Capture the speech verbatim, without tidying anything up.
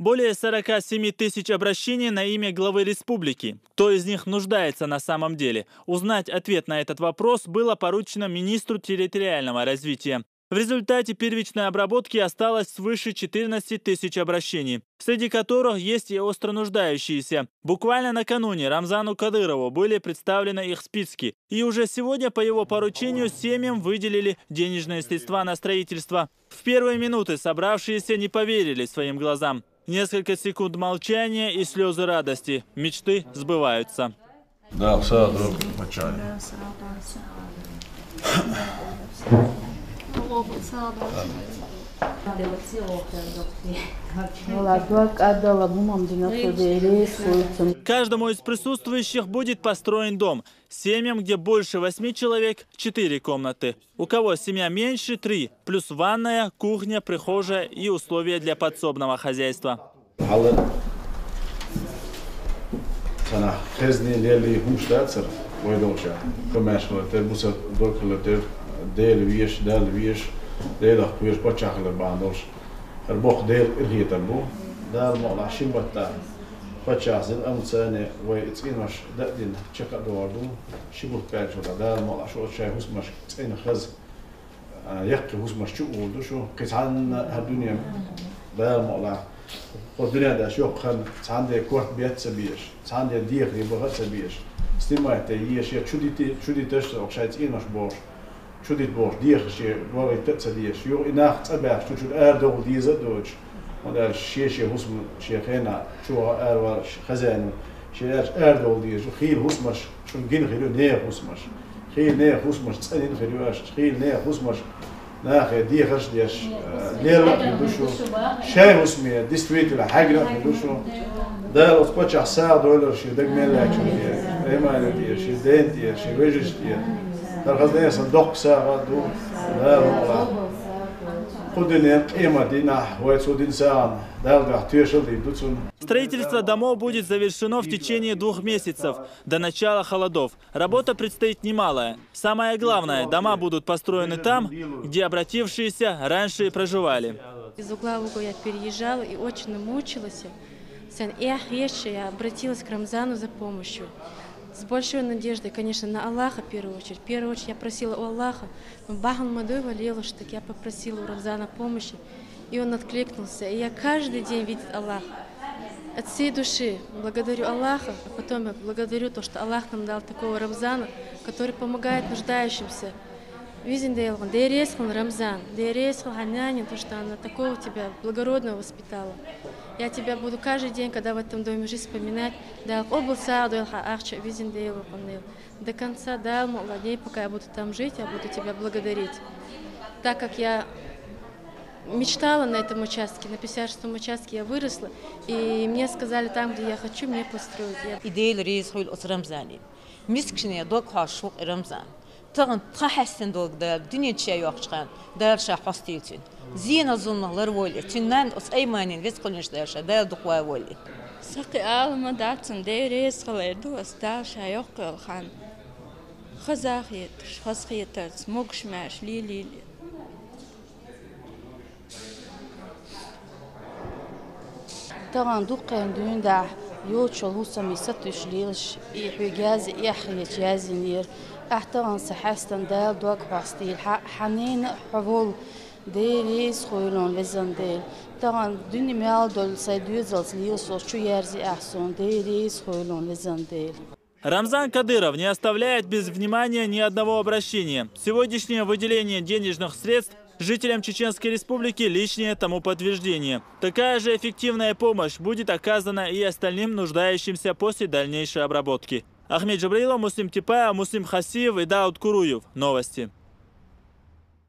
Более сорока семи тысяч обращений на имя главы республики. Кто из них нуждается на самом деле? Узнать ответ на этот вопрос было поручено министру территориального развития. В результате первичной обработки осталось свыше четырнадцати тысяч обращений, среди которых есть и остро нуждающиеся. Буквально накануне Рамзану Кадырову были представлены их списки, и уже сегодня по его поручению семьям выделили денежные средства на строительство. В первые минуты собравшиеся не поверили своим глазам. Несколько секунд молчания и слезы радости. Мечты сбываются. Да, все, пачали. Каждому из присутствующих будет построен дом. Семьям, где больше восьми человек, четыре комнаты. У кого семья меньше, три, плюс ванная, кухня, прихожая и условия для подсобного хозяйства. Хьала цана хезни лели хӀумаш дацар вай долча. Къамаьл хилар тера, буса дог хилар тера, Дела веш, Дала веш, Делах кхоьруш паччахь хилар бахьан долуш. ХӀара боккха Делан къинхетам бу. Дала мукъалахь шин баттахь паччахьзина амцане вай цӀенош даъдина чекх а догӀур ду. Ши бутт баьлча Дала мукъалахь шу оцу шайн хӀусамашка цӀена хаза, а, яккхий хӀусамаш чу а гӀур ду шу. Кхин цхьанна а дуьне Дала мукъалахь хӀокху дуьнен тӀехь йоккха хан цхьанна де корта бетта ца безаш, цхьанна де дехаре баха а ца безаш, снимать де езаш, я чу дити-, чу диташ а, оха шайн цӀенош бохуш, чу дита бохуш, дехаш шен гӀорийтта а ца дезаш, юха и нах цӀа баьхча, чу, чуьра арадовла деза а доцуш, хӀунда аьлча шен-шен хӀусам шен хенахь чу ваха араваьллачу хозяйно шен аьлча арадовла дезаш, хийла хӀусамаш шуна гина хир ю, нехан хӀусамаш. Хийла нехан хӀусамаш цӀанйина хир ю аша, хийла нехан хӀусамаш нахе дехарш а деш, э, лелла а хир ду шу. Шайн хӀусаме, действительно, хьаьгна а хир ду шу. Дала оцу паччахьна сагӀа дойла шен даг мел лаьттачунна тӀера, Айманна тӀера, шен ден тӀера, шен вежаршна тӀера. ХӀара хаза нехан сан доккха сагӀа а ду, Дала мукъалахь кху дуьненна, къемат дийнахь вай цо дина сагӀана Дала дуьхьа тоьшалла дийр ду цунна. Строительство домов будет завершено в течение двух месяцев, до начала холодов. Работа предстоит немалая. Самое главное, дома будут построены там, где обратившиеся раньше и проживали. Из угла в угол я переезжала и очень намучилась. Сайн эхь хеташ, я обратилась к Рамзану за помощью. С большой надеждой, конечно, на Аллаха в первую очередь. В первую очередь я просила у Аллаха, но бахьана ма дуй вай лелош, так я попросила у Рамзана помощи. И он откликнулся. И я каждый день видит Аллах. От всей души благодарю Аллаха, а потом я благодарю то, что Аллах нам дал такого Рамзана, который помогает нуждающимся. Везан Дела, Дела реза хуьлда, Рамзан, Дела реза хуьлда хьан нанна, то, что она такого тебя благородного воспитала. Я тебя буду каждый день, когда в этом доме жить, вспоминать. Дала къобал сагӀа дойла хьан ахча, везан Дела, везан Дела. До конца, Дала мукъалахь, дней, пока я буду там жить, я буду тебя благодарить. Так как я мечтала на этом участке, на пятьдесят шестом участке я выросла, и мне сказали, там, где я хочу, мне построить. Я И Дела реза хуьлда оцу Рамзане. Мискачийн дог хьоьстуш ву-кх и Рамзан. Тахана тхан хьаьстина долу Дала дуьнен чу ша йоккхучу хенахь, Дала ша хьостийла цуьнан. Зенах, зуламах ларвойла иза. Цуьнан нанна оцу Айманина, веза кхалнаш Дала ша, Дала дукха ван войла иза. Сан кхин ала ма дац цунна, Дела реза хуьлда эр ду ас, Дала ша йоккха йолу хан хаза хеташ, хазахетарца, могуш-маьрша лелийла. Тахана дуккха хан дуьйна дахьа йоцуш йолу хӀусамийн сатуьйсуш лелаш, и хьоьга яз-, эхь хеташ яздинера. Ахь тахана сан хьаьстина Дала дог хьостийла, хьан, хьан нана а хьо волу. Дела реза хуьлда хьуна, везан Дела. Тахана дуьне мел долу сайн доьзалца лелаш волуш чу ерзи ахь суна. Дела реза хуьлда хьуна, везан Дела. Рамзан Кадыров не оставляет без внимания ни одного обращения. Сегодняшнее выделение денежных средств жителям Чеченской Республики — лишнее тому подтверждение. Такая же эффективная помощь будет оказана и остальным нуждающимся после дальнейшей обработки. Ахмед Джабраилов, Муслим Типаев, Муслим Хасиев и Дауд Куруев. Новости.